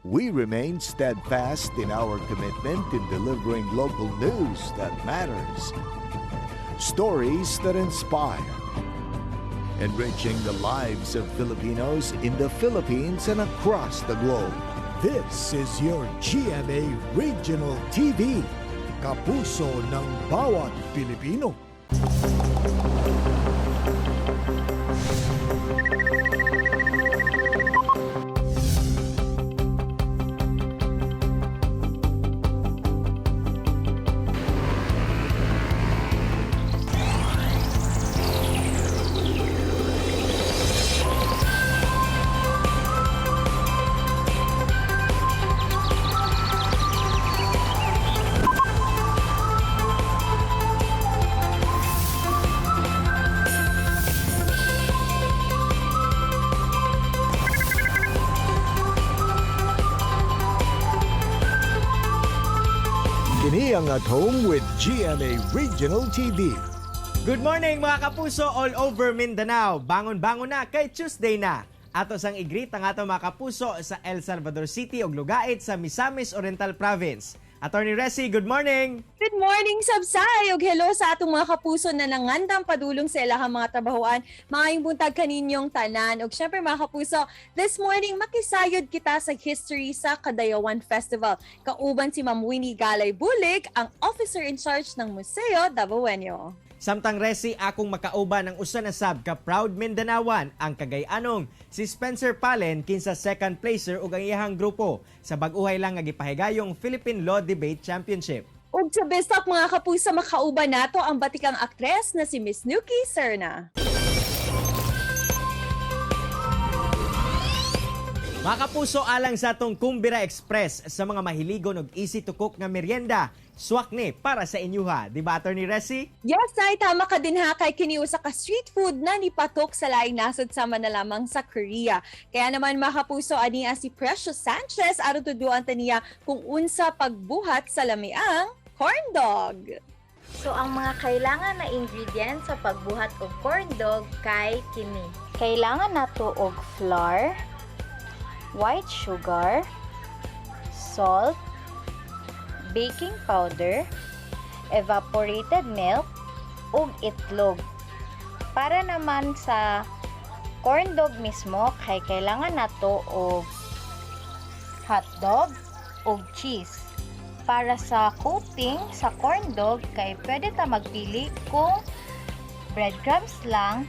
We remain steadfast in our commitment in delivering local news that matters, stories that inspire, enriching the lives of Filipinos in the Philippines and across the globe. This is your GMA Regional TV, kapuso ng bawat Pilipino. Kini ang At Home with GMA Regional TV. Good morning, mga kapuso all over Mindanao. Bangon-bangon na kay Tuesday na. Ato sang i-greet ang ato mga kapuso sa El Salvador City ug Lugait sa Misamis Oriental Province. Attorney Resi, good morning. Good morning, Sabsay! Ug hello sa atong mga kapuso na nangandam padulong sa ilahang mga trabahoan. Maayong buntag kaninyong tanan. Ug syempre, mga kapuso, this morning makisayod kita sa history sa Kadayawan Festival. Kauban si Ma'am Winnie Galay Bulig, ang officer in charge ng Museo Dabawenyo. Samtang Resi, akong makauban ang usa na sab ka proud Mindanaoan, ang Kagay-anong si Spencer Palen, kinsa second placer ug ang iyahang grupo sa bag-uhay lang nga gipahigayong Philippine Law Debate Championship. Ug sa Best Talk, mga kapuso, makauban nato ang batikang aktres na si Miss Nuki Serna. Mga kapuso, alang sa atong Kumbira Express sa mga mahiligon og easy to cook nga merienda, swak ni para sa inyuha. Di ba, Attorney Resi? Yes, ay tama ka din ha, kay kini usa ka street food na nipatok sa laing nasod sama na lamang sa Korea. Kaya naman, mga kapuso, ania si Precious Sanchez aron tuduan ta niya kung unsa pagbuhat sa lamiang corn dog. So ang mga kailangan na ingredients sa pagbuhat og corn dog kay kini. Kailangan nato og flour, white sugar, salt, baking powder, evaporated milk, ug itlog. Para naman sa corn dog mismo kay kailangan nato og hot dog ug cheese. Para sa coating sa corn dog kay pwede ta magpili kung breadcrumbs lang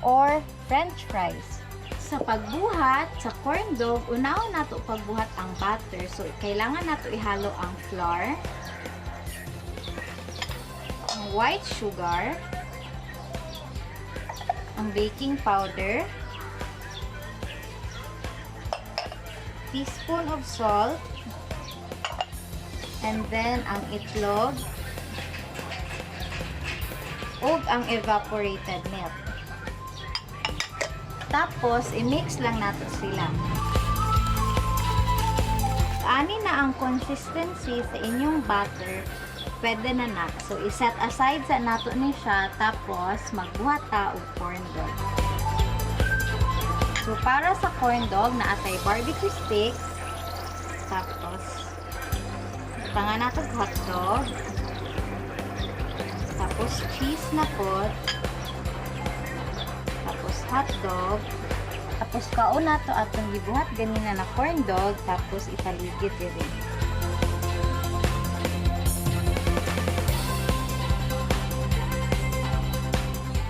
or french fries. Sa pagbuhat sa corn dog, unahon nato pagbuhat ang batter. So kailangan nato ihalo ang flour, ang white sugar, ang baking powder, teaspoon of salt, and then ang itlog ug ang evaporated milk. Tapos i-mix lang nato sila. Ani na ang consistency sa inyong batter, pwede na na. So i-set aside sa nato ni siya, tapos magbuhat ta og corn dog. So para sa corn dog, naatay barbecue stick, tapos tanga nato hot dog, tapos cheese na pod, tapos hot dog, tapos kaon nato atong gibuhat ganina na corn dog, tapos ipaligid diri.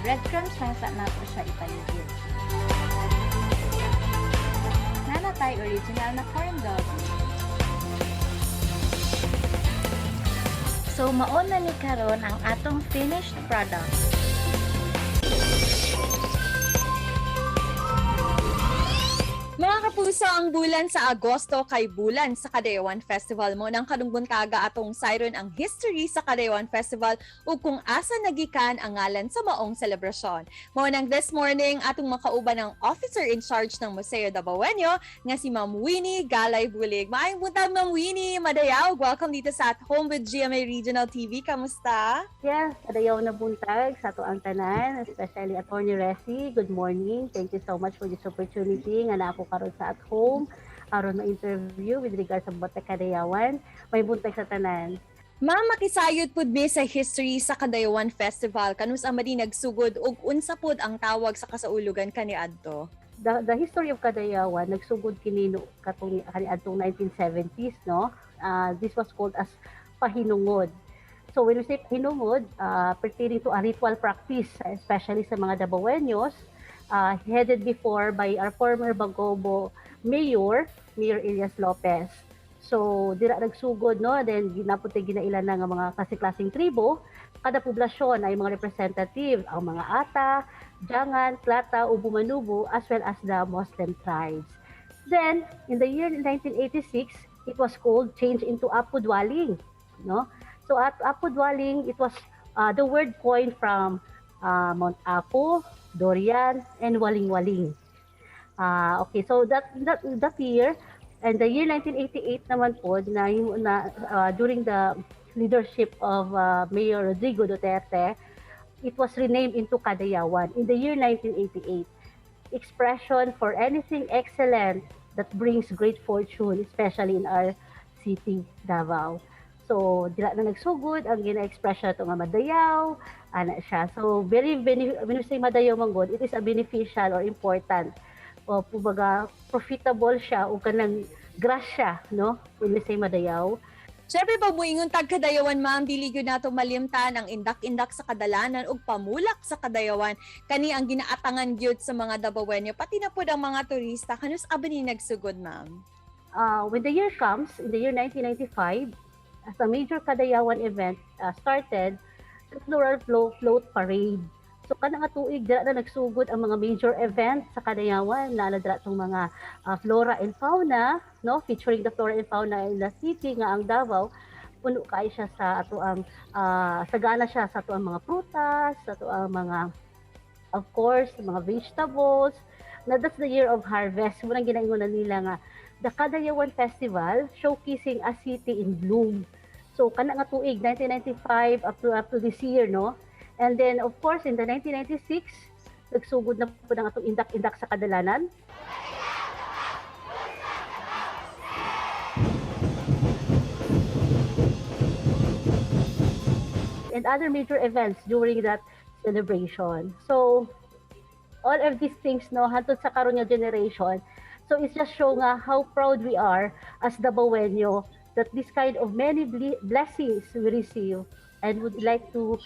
Breadcrumbs lang sa nato siya ipaligid. Nana tayo original na corn dog. So mao na ni karon ang atong finished product. Mga kapuso, ang bulan sa Agosto kay bulan sa Kadayawan Festival. Mao nang karong buntaga atong sayron ang history sa Kadayawan Festival ug kung asa nagikan ang ngalan sa maong selebrasyon. Mao nang this morning atong makauban ang officer in charge ng Museo Dabawenyo nga si Ma'am Winnie Galay Bulig. Maayong buntag, Ma'am Winnie. Madayaw, welcome dito sa At Home with GMA Regional TV. Kamusta? Yes, kadayaw na buntag sa ato ang tanan, especially Attorney Resi. Good morning. Thank you so much for this opportunity nga naa ko karon sa At Home. Aron ma-interview with regards sa Bata Kadayawan. Maayong buntag sa tanan. Ma'am, makisayod pud mi sa history sa Kadayawan Festival. Kanus-a man ni nagsugod ug unsa pud ang tawag sa kasaulugan kaniadto? The history of Kadayawan nagsugod kini no katong kaniadtong 1970s, no. This was called as pahinungod. So when we say pahinungod, pertaining to a ritual practice, especially sa mga Dabawenyos, headed before by our former Bagobo Mayor, Mayor Elias Lopez. So dira nagsugod, no, then ginapot ginaila na nga mga klase-klaseng tribo, kada poblasyon ay mga representative, ang mga Ata, Jangan, Plata, Ubu Manubu, as well as the Muslim tribes. Then, in the year 1986, it was called, changed into Apudwaling, no? So at Apudwaling, it was the word coined from Mount Apo, Dorian, and Waling-Waling. Okay, so that year, and the year 1988 naman po, na during the leadership of Mayor Rodrigo Duterte, it was renamed into Kadayawan in the year 1988. Expression for anything excellent that brings great fortune, especially in our city, Davao. So, dira na nagsugod ang gina-express siya ito nga madayaw, ana siya. So, very, when we say madayaw manggod, it is a beneficial or important o kumbaga profitable siya o kanang grasya, no? When we say madayaw. Siyempre, pag muingon tag Kadayawan, ma'am, dili gyud nato malimtan ang indak-indak sa kadalanan ug pamulak sa Kadayawan. Kani ang ginaatangan gyud sa mga Dabawenyo, pati na pud ang mga turista. Kanus-a ba ni nagsugod, ma'am? When the year comes, in the year 1995, as a major Kadayawan event started, the Floral Flow Float Parade. So kana nga tuig dira na nagsugod ang mga major event sa Kadayawan, na dira tong mga flora and fauna, no, featuring the flora and fauna in the city nga ang Davao puno kay siya sa ato ang sagana siya sa ato ang mga prutas, sa ato ang mga, of course, mga vegetables. Na that's the year of harvest. Murang ginaingon na nila nga the Kadayawan Festival showcasing a city in bloom. So kana nga tuig 1995 up to this year, no. And then of course in the 1996 nagsugod na po ang atong indak-indak sa kadalanan. And other major events during that celebration. So all of these things, no, hantod sa karon nga generation. So it's just show nga how proud we are as Dabawenyo that this kind of many blessings we receive and would like to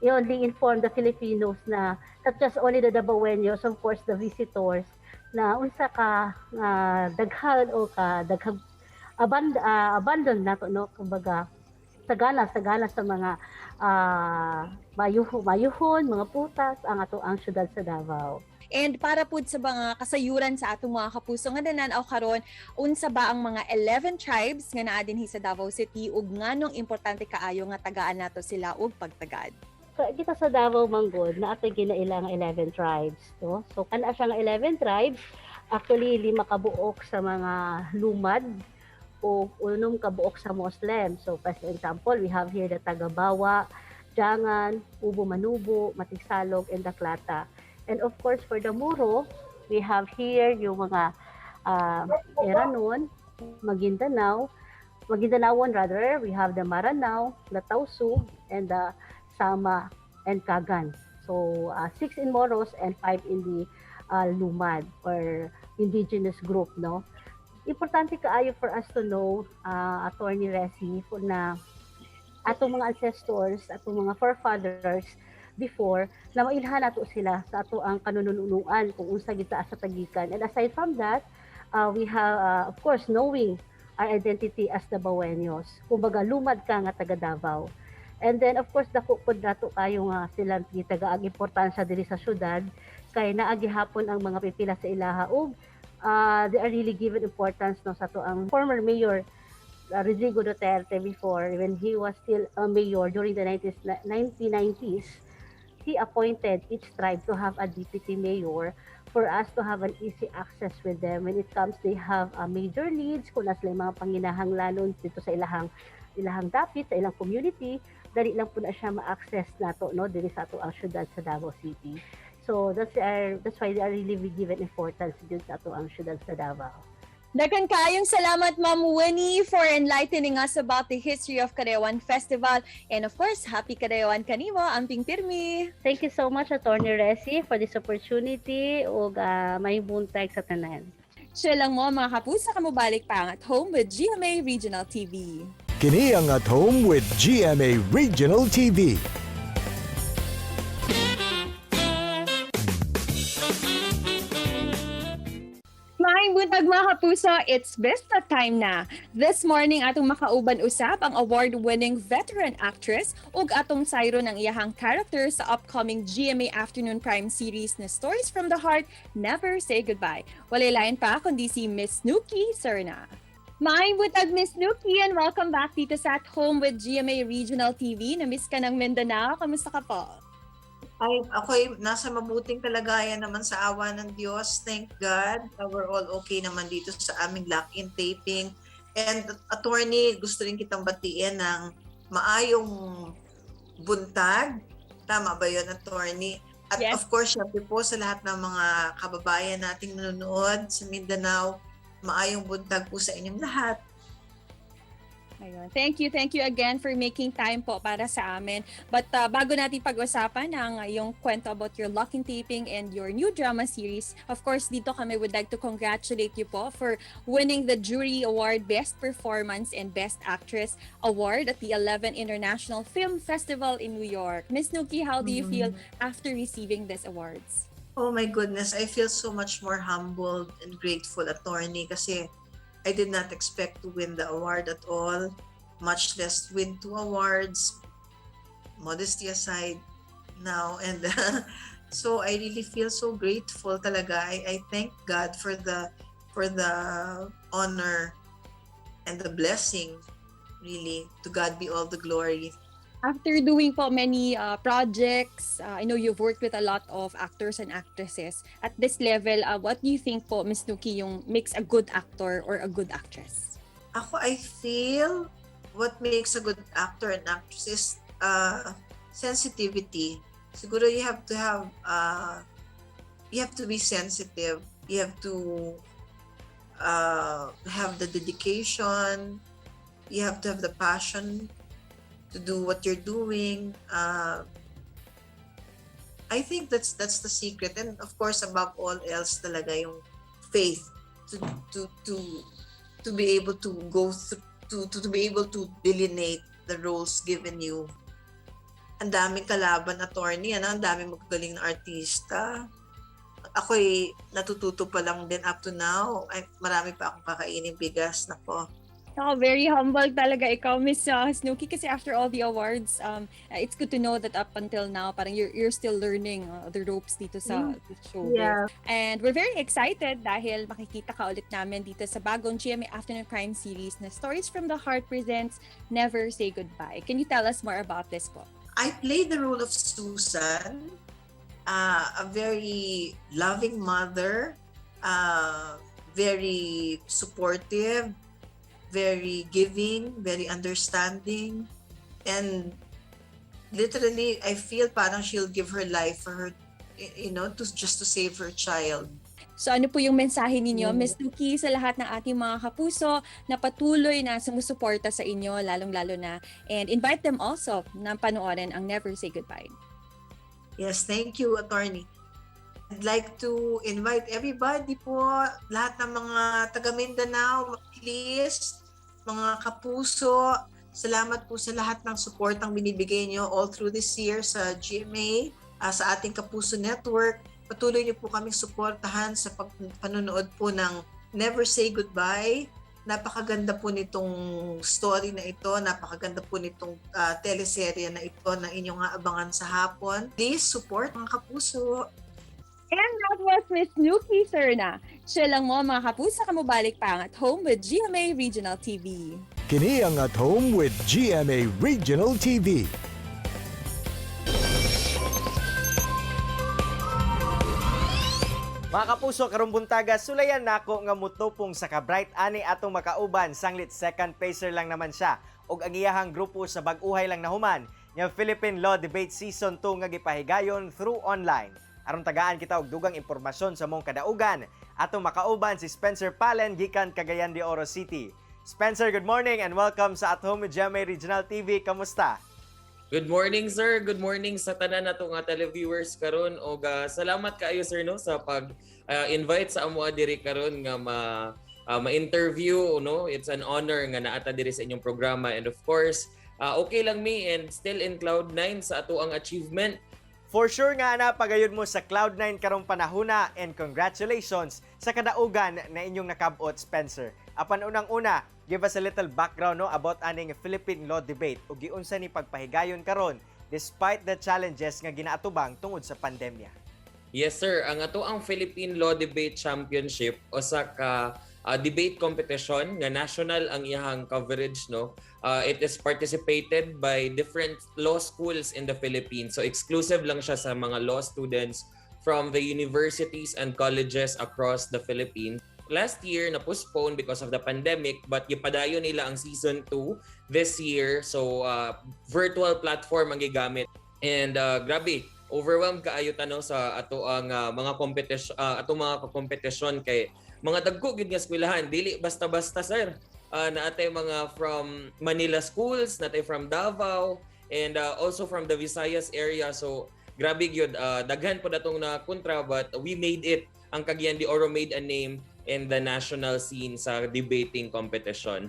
only inform the Filipinos na not just only the Dabawenyos, of course the visitors, na unsa ka daghan o ka daghang abandon nato, no, kumbaga sagana sa mga mayuhon mga prutas ang ato ang syudad sa Davao. And para pud sa mga kasayuran sa atong mga kapuso nga nanan-aw karon, unsa ba ang mga 11 tribes nga naa dinhi sa Davao City ug nganong importante kaayo nga tagaan nato sila og pagtagad? Kita sa Davao manggod naa tay ginaila nga 11 tribes, no? So kana siya nga 11 tribes, actually lima ka buok sa mga lumad o unom ka buok sa Muslim. So for example, we have here the Tagabawa, Jangan, Ubo Manubo, Matigsalog, and Daklata. And of course, for the Moro, we have here yung mga Eranon, Maguindanao, Maguindanaon rather, we have the Maranao, the Tausu, and the Sama and Kagan. So, six in Moros and five in the Lumad or indigenous group, no? Importante kaayo for us to know, Attorney Resi, for na atong mga ancestors, atong mga forefathers before, na mailhan nato sila sa ato ang kanununuan kung unsa gid ta sa tagikan. And aside from that, we have, of course, knowing our identity as Dabawenyos. Kumbaga, lumad ka nga taga Davao. And then, of course, dako pod nato kayo nga sila taga ang importansya diri sa syudad kay naa gihapon ang mga pipila sa ilaha ug they are really given importance, no, sa ato ang former mayor Rodrigo Duterte before, when he was still a mayor during the 90s, 1990s. He appointed each tribe to have a deputy mayor for us to have an easy access with them when it comes they have major needs, kung naa sila mga panginahanglanon dito sa ilahang dapit sa ilang community, dali lang po na siya ma-access nato, no, diri sa ato ang syudad sa Davao City. So that's why they are really given importance dito sa ato ang syudad sa Davao. Daghan kaayong salamat, Ma'am Winnie, for enlightening us about the history of Kadayawan Festival. And of course, happy Kadayawan kanimo, amping pirmi. Thank you so much, Attorney Resi, for this opportunity ug maayong buntag sa tanan. Siya lang mo, mga kapuso, kamubalik pa ang At Home with GMA Regional TV. Kini ang At Home with GMA Regional TV. Maayong buntag, mga kapuso, it's Vista time na. This morning atong makauban usab ang award-winning veteran actress ug atong sayron ang iyahang character sa upcoming GMA Afternoon Prime series na Stories from the Heart, Never Say Goodbye. Walay lain pa kundi si Miss Snooky Serna. Maayong buntag, Miss Snooky, and welcome back dito sa At Home with GMA Regional TV. Na-miss ka ng Mindanao. Kamusta ka po? Ay, ako'y nasa mabuting kalagayan naman sa awa ng Diyos. Thank God. We're all okay naman dito sa aming lock-in taping. And attorney, gusto rin kitang batiin ng maayong buntag. Tama ba yun, attorney? At Yes. of course, syempre po sa lahat ng mga kababayan nating nanonood sa Mindanao, maayong buntag po sa inyong lahat. Ayun. Thank you again for making time po para sa amin. But bago natin pag-usapan ang yung kwento about your lock-in taping and your new drama series, of course, dito kami would like to congratulate you po for winning the Jury Award Best Performance and Best Actress Award at the 11 International Film Festival in New York. Miss Snooky, how do you feel after receiving these awards? Oh my goodness, I feel so much more humbled and grateful, attorney, kasi I did not expect to win the award at all, much less win two awards, modesty aside now. And so I really feel so grateful talaga. I thank God for the honor and the blessing, really. To God be all the glory. After doing po many projects, I know you've worked with a lot of actors and actresses. At this level, what do you think po, Miss Snooky, yung makes a good actor or a good actress? Ako, I feel what makes a good actor and actress is sensitivity. Siguro you have to be sensitive. You have to have the dedication. You have to have the passion to do what you're doing. I think that's the secret. And of course, above all else talaga yung faith to be able to go through to be able to delineate the roles given you. Ang daming kalaban, attorney, ano? Ang daming magagaling na artista. Ako'y natututo pa lang din up to now. Ay, marami pa akong kakainin bigas. Nako. Oh, very humble talaga ikaw, Miss Snooky, kasi after all the awards, it's good to know that up until now, parang you're still learning the ropes dito sa showbiz. And we're very excited dahil makikita ka ulit namin dito sa bagong GMA Afternoon Prime series na Stories from the Heart presents Never Say Goodbye. Can you tell us more about this po? I played the role of Susan, a very loving mother, very supportive, very giving, very understanding, and literally, I feel parang she'll give her life for her, to just to save her child. So ano po yung mensahe ninyo, Miss Snooky, sa lahat ng ating mga kapuso na patuloy na sumusuporta sa inyo, lalong-lalo na, and invite them also na panoorin ang Never Say Goodbye? Yes, thank you, attorney. I'd like to invite everybody po, lahat ng mga taga Mindanao, please, mga kapuso, salamat po sa lahat ng support ang binibigay nyo all through this year sa GMA, sa ating Kapuso Network. Patuloy niyo po kaming suportahan sa panonood po ng Never Say Goodbye. Napakaganda po nitong story na ito, napakaganda po nitong teleserye na ito na inyong aabangan sa hapon. Please support, mga kapuso. And that was Miss Snooky Serna. Siya lang mo, mga kapuso, kamubalik pa ang At Home with GMA Regional TV. Kini ang At Home with GMA Regional TV. Mga kapuso, karong buntaga, sulayan nako nga mutupong sa ka-bright ani atong makauban, sanglit second placer lang naman siya ug ang iyahang grupo sa bag-uhay lang nahuman nga Philippine Law Debate Season 2 nga gipahigayon through online. Aron tagaan kita og dugang impormasyon sa mong kadaugan, Atong makauban si Spencer Palen gikan Cagayan de Oro City. Spencer, good morning and welcome sa At Home with GMA Regional TV. Kamusta? Good morning, sir. Good morning sa tanan nato nga televiewers karon og salamat kaayo, sir, no, sa pag invite sa amoa diri karon nga ma-interview, no. It's an honor nga naa ta diri sa inyong programa and of course, okay lang mi and still in cloud 9 sa ato ang achievement. For sure nga na pagayod mo sa Cloud9 karong panahuna and congratulations sa kadaugan na inyong nakabot, Spencer. Apan unang-una, give us a little background, no, about aning Philippine Law Debate ug giunsa ni pagpahigayon karon despite the challenges nga ginaatubang tungod sa pandemya. Yes, sir, ang ato ang Philippine Law Debate Championship usa ka debate competition nga national ang iyang coverage, no. It is participated by different law schools in the Philippines. So exclusive lang siya sa mga law students from the universities and colleges across the Philippines. Last year na postpone because of the pandemic, but gipadayon nila ang season 2 this year. So virtual platform ang gigamit. And grabe, overwhelmed kaayo ta, no, sa ato ang mga competition, atong mga kompetisyon kay mga dagko gyud nga eskwelahan, dili basta-basta, sir. Naa tay mga from Manila schools, naa tay from Davao and also from the Visayas area. So grabe gyud, daghan pod atong na kontra, but we made it. Ang Cagayan de Oro made a name in the national scene sa debating competition.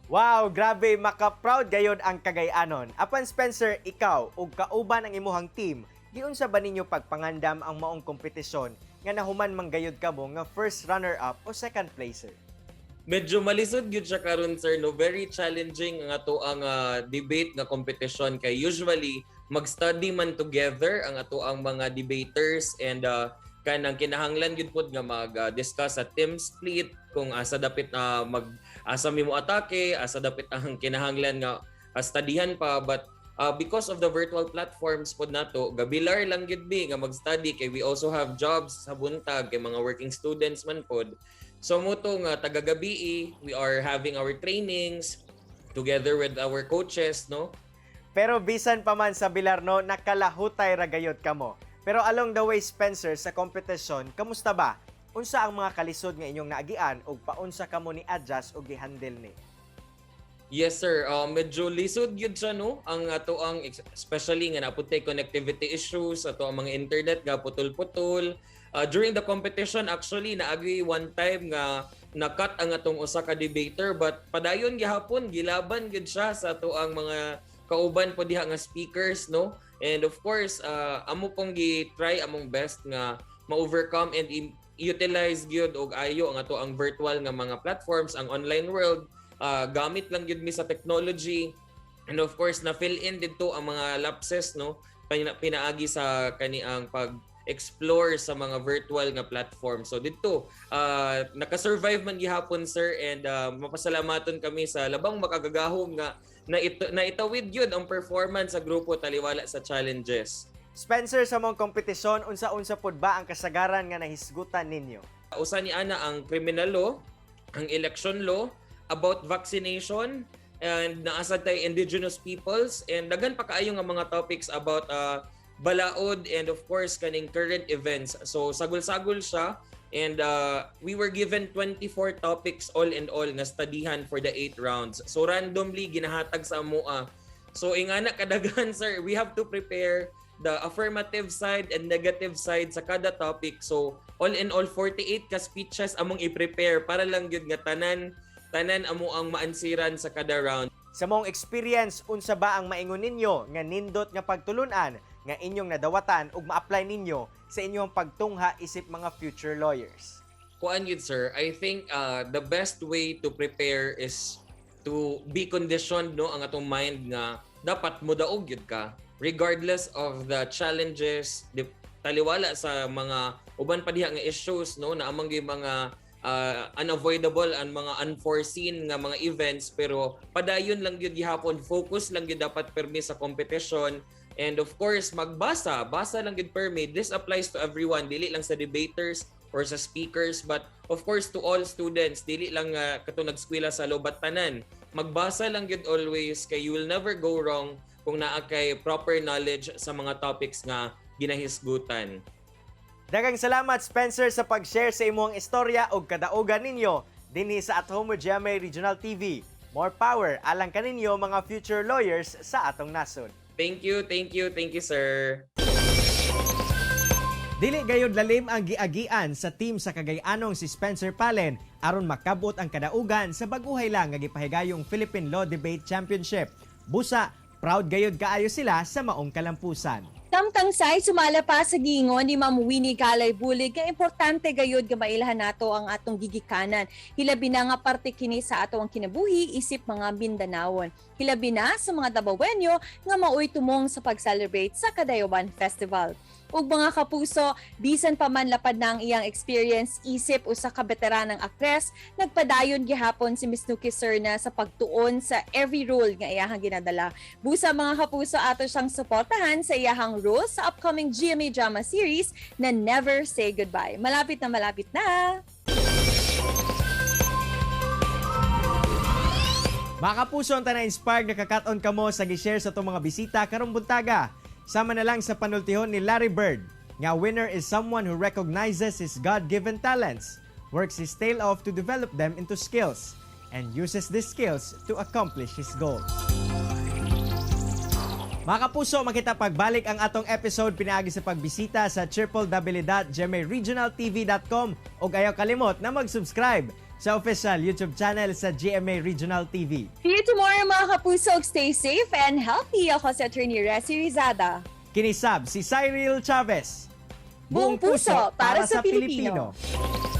Wow, grabe, maka-proud gayod ang Cagayanon. Apan Spencer, ikaw ug kauban ang imuhang team, giunsa ba ninyo pagpangandam ang maong kompetisyon nga nahuman man gayod kamo nga first runner-up o second placer? Medyo malisod gyud siya karon, sir, no. Very challenging ang ato ang debate nga competition kay usually mag-study man together ang ato ang mga debaters and kanang kinahanglan gyud pod nga mag-discuss sa team split kung asa dapit na mag asa mi mo atake, asa dapit ang kinahanglan nga studyhan pa, but because of the virtual platforms pod nato, gabilar lang gyud mi nga mag-study kay we also have jobs sa buntag kay mga working students man pod. So mao to nga tagagabii we are having our trainings together with our coaches, no. Pero bisan pa man sa bilar, no, nakalahutay ra gayod kamo. Pero along the way, Spencer, sa kompetisyon, kamusta ba? Unsa ang mga kalisod nga inyong naagian ug paunsa kamo ni adjust ug gihandle ni? Yes, sir. Medyo lisod gyud siya, no. Ang ato ang especially nga naa pod tay connectivity issues, ato ang mga internet nga putol-putol. During the competition, actually naagi one time nga na-cut ang atong usa ka debater, but padayon gihapon, gilaban gyud siya sa ato ang mga kauban po diha nga speakers, no. And of course, amo pong gi-try among best nga ma-overcome and utilize gyud og ayo ang ato ang virtual nga mga platforms, ang online world. Gamit lang gyud mi sa technology and of course na fill in didto ang mga lapses, no, pinaagi sa kani ang pag explore sa mga virtual nga platform. So didto naka-survive man gihapon, sir, and mapasalamaton kami sa labang makagagahom nga na ito, naitawid gyud ang performance sa grupo taliwala sa challenges. Spencer, sa maong kompetisyon, unsa-unsa pod ba ang kasagaran nga nahisgutan ninyo? Usa ni ana ang criminal law, ang election law, about vaccination, and naa sad tay indigenous peoples and daghan pa kaayo nga mga topics about balaod and of course kaning current events. So sagol-sagol siya and we were given 24 topics all in all nga studyhan for the 8 rounds. So randomly ginahatag sa amoa. So ingana kadaghan, sir, we have to prepare the affirmative side and negative side sa kada topic. So all in all, 48 ka speeches among i-prepare para lang gyud nga tanan tanan amo ang maansiran sa kada round. Sa maong experience, unsa ba ang maingon ninyo nga nindot nga pagtulunan nga inyong nadawatan ug ma-apply ninyo sa inyong pagtungha isip mga future lawyers? Kuan yun, sir, I think the best way to prepare is to be conditioned, no, ang atong mind nga dapat modaog gyud ka regardless of the challenges, taliwala sa mga uban pa diha nga issues, no, na amang gyud mga unavoidable ang mga unforeseen nga mga events, pero padayon lang gyud gihapon, focus lang gyud dapat permi sa competition and of course magbasa, basa lang gyud permi. This applies to everyone, dili lang sa debaters or sa speakers, but of course to all students, dili lang kato nagskwela sa law, but tanan magbasa lang gyud always kay you will never go wrong kung naa kay proper knowledge sa mga topics nga ginahisgutan. Daghang salamat, Spencer, sa pag-share sa imong istorya ug kadaugan ninyo dinhi sa At Home with GMA Regional TV. More power alang kaninyo, mga future lawyers sa atong nasod. Thank you, thank you, thank you, sir. Dili gayud lalim ang giagian sa team sa Cagayanong si Spencer Palen aron makabot ang kadaugan sa baguhay lang nga gipahigayong Philippine Law Debate Championship. Busa, proud gayud kaayo sila sa maong kalampusan. Samtang say sumala pa sa giingon ni Ma'am Winnie Galay Bulig nga importante gayud nga mailhan nato ang atong gigikanan. Hilabi na nga parte kini sa ato ang kinabuhi isip mga Mindanawon. Hilabi na sa mga Dabawenyo nga maoy tumong sa pag-celebrate sa Kadayawan Festival. Ug mga kapuso, bisan pa man lapad na ang iyang experience isip usa ka veteranang aktres, nagpadayon gihapon si Miss Snooky Serna sa pagtuon sa every role nga iyahang ginadala. Busa, mga kapuso, ato siyang suportahan sa iyahang role sa upcoming GMA drama series na Never Say Goodbye. Malapit na, malapit na! Mga kapuso, ang na-inspired nakakat-on kamo sa gi-share sa atong mga bisita karong buntaga. Sama na lang sa panultihon ni Larry Bird nga winner is someone who recognizes his God-given talents, works his tail off to develop them into skills, and uses these skills to accomplish his goals. Mga kapuso, makita pagbalik ang atong episode pinaagi sa pagbisita sa www.gmaregionaltv.com ug ayaw kalimot na mag-subscribe sa official YouTube channel sa GMA Regional TV. See you tomorrow, mga kapuso. Stay safe and healthy. Ako si Attorney Resi Rizada. Kinisab si Cyril Chavez. Buong puso para sa Pilipino. Pilipino.